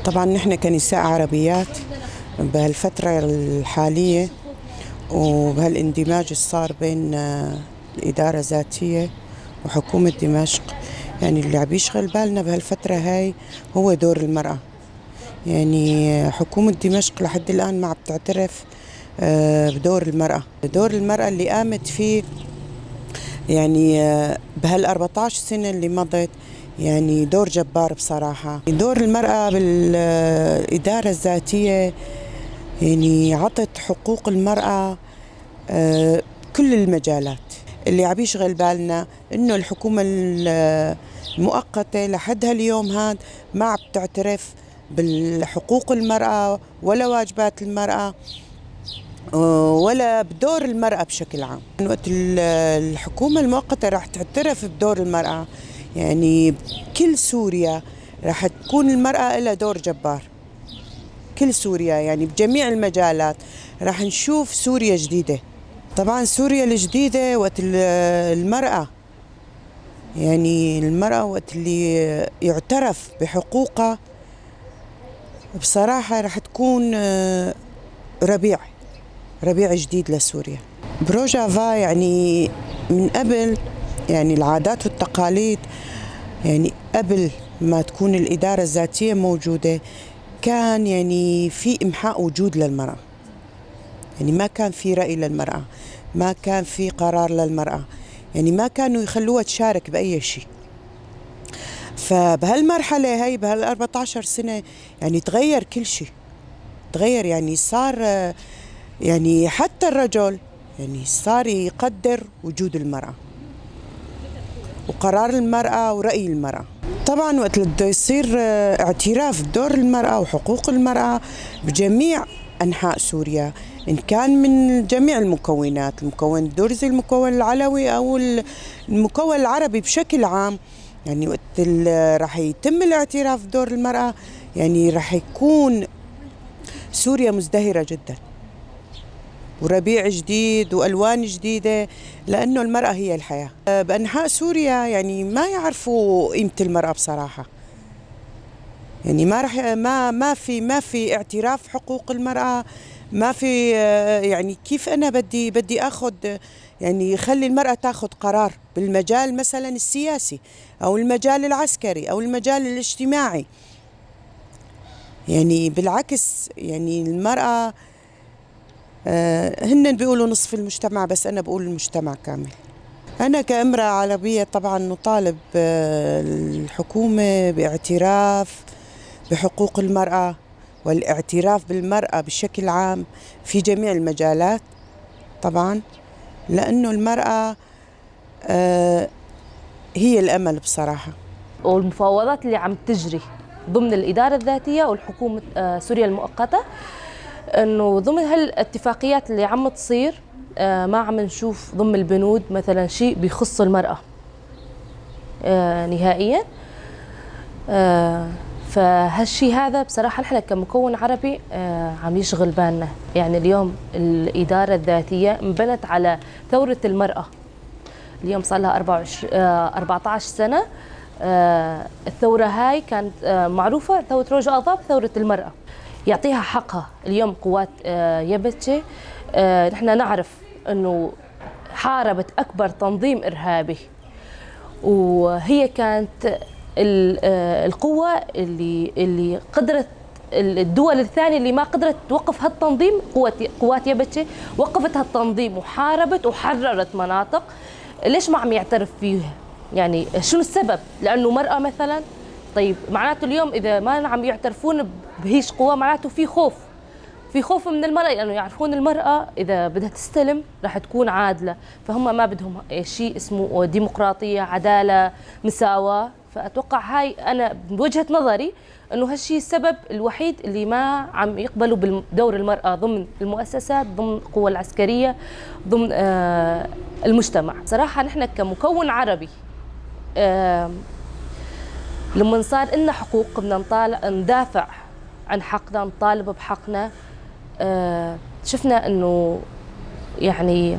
طبعا نحن كنساء عربيات بهالفترة الحالية وبهالاندماج اللي صار بين الإدارة الذاتية وحكومة دمشق، يعني اللي عم يشغل بالنا بهالفترة هاي هو دور المرأة. يعني حكومة دمشق لحد الآن ما عم تعترف بدور المرأة، دور المرأة اللي قامت فيه يعني بهال 14 سنة اللي مضت، يعني دور جبار بصراحة. دور المرأة بالإدارة الذاتية يعني عطت حقوق المرأة كل المجالات. اللي عم يشغل بالنا إنه الحكومة المؤقتة لحد هاليوم هاد ما عم تعترف بالحقوق المرأة ولا واجبات المرأة ولا بدور المرأة بشكل عام. وقت الحكومة المؤقتة رح تعترف بدور المرأة، يعني كل سوريا رح تكون المرأة لها دور جبار، كل سوريا يعني بجميع المجالات رح نشوف سوريا جديدة. طبعا سوريا الجديدة وقت المرأة، يعني المرأة وقت اللي يعترف بحقوقها بصراحة رح تكون ربيع جديد لسوريا. بروجافا يعني من قبل، يعني العادات والتقاليد، يعني قبل ما تكون الإدارة الذاتية موجودة كان يعني في إمحاء وجود للمرأة، يعني ما كان في رأي للمرأة، ما كان في قرار للمرأة، يعني ما كانوا يخلوها تشارك بأي شيء. فبهالمرحلة هاي بهال 14 سنة يعني تغير كل شيء، تغير، يعني صار يعني حتى الرجل يعني صار يقدر وجود المرأة وقرار المرأة ورأي المرأة. طبعا وقت بده يصير اعتراف بدور المرأة وحقوق المرأة بجميع أنحاء سوريا، إن كان من جميع المكونات، المكون الدرزي، المكون العلوي أو المكون العربي بشكل عام، يعني وقت رح يتم الاعتراف بدور المرأة يعني رح يكون سوريا مزدهرة جدا وربيع جديد وألوان جديدة، لأنه المرأة هي الحياة. بأنحاء سوريا يعني ما يعرفوا قيمة المرأة بصراحة، يعني ما رح ما ما في ما في اعتراف حقوق المرأة، ما في يعني كيف أنا بدي أخذ، يعني خلي المرأة تأخذ قرار بالمجال مثلا السياسي أو المجال العسكري أو المجال الاجتماعي. يعني بالعكس، يعني المرأة هن بيقولوا نصف المجتمع، بس أنا بقول المجتمع كامل. أنا كامرأة عربية طبعا نطالب الحكومة باعتراف بحقوق المرأة والاعتراف بالمرأة بشكل عام في جميع المجالات، طبعا لأنه المرأة هي الأمل بصراحة. والمفاوضات اللي عم تجري ضمن الإدارة الذاتية والحكومة سوريا المؤقتة، إنه ضمن هالاتفاقيات اللي عم تصير ما عم نشوف ضمن البنود مثلا شيء بيخص المرأة نهائيا. فهالشيء هذا بصراحة نحن كمكون عربي عم يشغل بالنا. يعني اليوم الإدارة الذاتية انبنت على ثورة المرأة، اليوم صار لها 14 سنة. الثورة هاي كانت معروفة، ثورة روج آفا، ثورة المرأة، يعطيها حقها. اليوم قوات يبتشي نحن نعرف أنه حاربت أكبر تنظيم إرهابي، وهي كانت القوة اللي قدرت الدول الثانية اللي ما قدرت توقف هالتنظيم، قوات يبتشي وقفت هالتنظيم وحاربت وحررت مناطق. ليش ما عم يعترف فيها؟ يعني شنو السبب؟ لأنه مرأة مثلا؟ طيب معناته اليوم إذا ما عم يعترفون بهيش قوة معناته في خوف، في خوف من المرأة، لأنه يعرفون المرأة إذا بدها تستلم رح تكون عادلة، فهم ما بدهم شيء اسمه ديمقراطية، عدالة، مساواة. فأتوقع هاي أنا بوجهة نظري أنه هالشيء السبب الوحيد اللي ما عم يقبلوا بدور المرأة ضمن المؤسسات، ضمن القوى العسكرية، ضمن المجتمع. صراحة نحن كمكون عربي لما صار لنا حقوق بدنا ندافع عن حقنا، نطالب بحقنا. شفنا انه يعني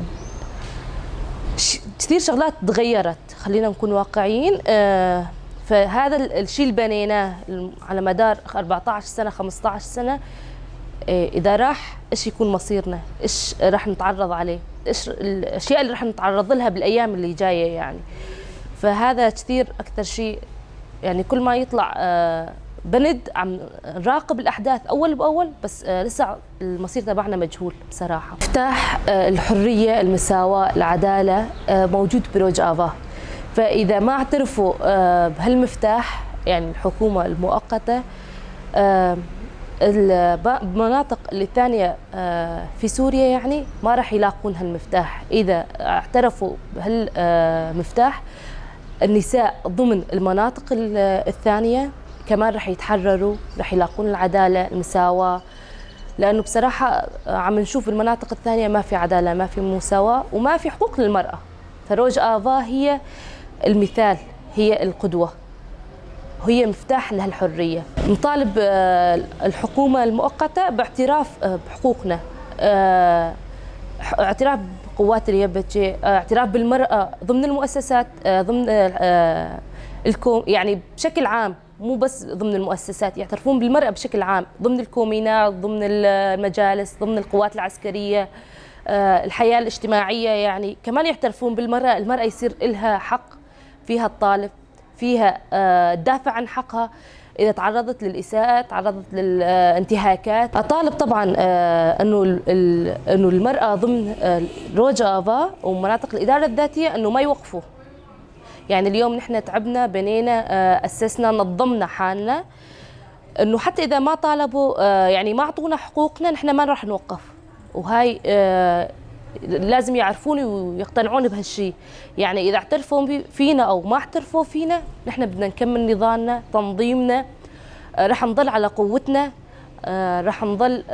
كثير شغلات تغيرت، خلينا نكون واقعيين. فهذا الشيء اللي بنيناه على مدار 14 سنة، 15 سنة، إذا راح إيش يكون مصيرنا؟ إيش راح نتعرض عليه؟ إيش الأشياء اللي راح نتعرض لها بالأيام اللي جاية يعني؟ فهذا كثير أكثر شيء، يعني كل ما يطلع بند عم نراقب الأحداث أول بأول، بس لسه المصير تبعنا مجهول بصراحة. مفتاح الحرية، المساواة، العدالة موجود بروج آفا. فإذا ما اعترفوا بهالمفتاح، يعني الحكومة المؤقتة، المناطق الثانية في سوريا يعني ما راح يلاقون هالمفتاح. إذا اعترفوا بهالمفتاح، النساء ضمن المناطق الثانية كمان راح يتحرروا، راح يلاقون العدالة، المساواة، لأنه بصراحة عم نشوف المناطق الثانية ما في عدالة، ما في مساواة، وما في حقوق للمرأة. فروج آفا هي المثال، هي القدوة، هي مفتاح لهالحرية. نطالب الحكومة المؤقتة باعتراف بحقوقنا، اعتراف بقوات اليبجي، اعتراف بالمرأة ضمن المؤسسات، ضمن الكوم، يعني بشكل عام، مو بس ضمن المؤسسات، يعترفون بالمرأة بشكل عام ضمن الكومينات، ضمن المجالس، ضمن القوات العسكرية، الحياة الاجتماعية، يعني كمان يعترفون بالمرأة. المرأة يصير إلها حق فيها الطالب، فيها تدافع عن حقها إذا تعرضت للإساءة، تعرضت للانتهاكات. أطالب طبعا أنه المرأة ضمن روج آفا ومناطق الإدارة الذاتية أنه ما يوقفوا. يعني اليوم نحن تعبنا، بنينا، أسسنا، نظمنا حالنا، أنه حتى إذا ما طالبوا، يعني ما أعطونا حقوقنا، نحن ما راح نوقف. وهاي لازم يعرفون ويقتنعون بهالشيء. يعني إذا اعترفوا فينا أو ما اعترفوا فينا، نحن بدنا نكمل نضالنا، تنظيمنا، رح نضل على قوتنا، رح نضل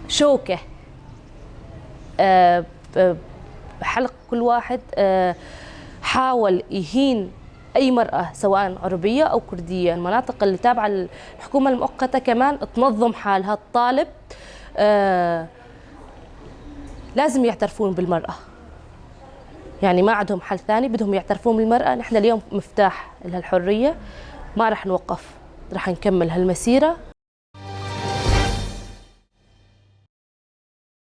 شوكة بحلق كل واحد حاول يهين أي مرأة سواء عربية أو كردية. المناطق اللي تابعة للحكومة المؤقتة كمان تنظم حالها، الطالب لازم يعترفون بالمرأة، يعني ما عندهم حل ثاني، بدهم يعترفون بالمرأة. نحن اليوم مفتاح لهالحرية، ما رح نوقف، رح نكمل هالمسيرة.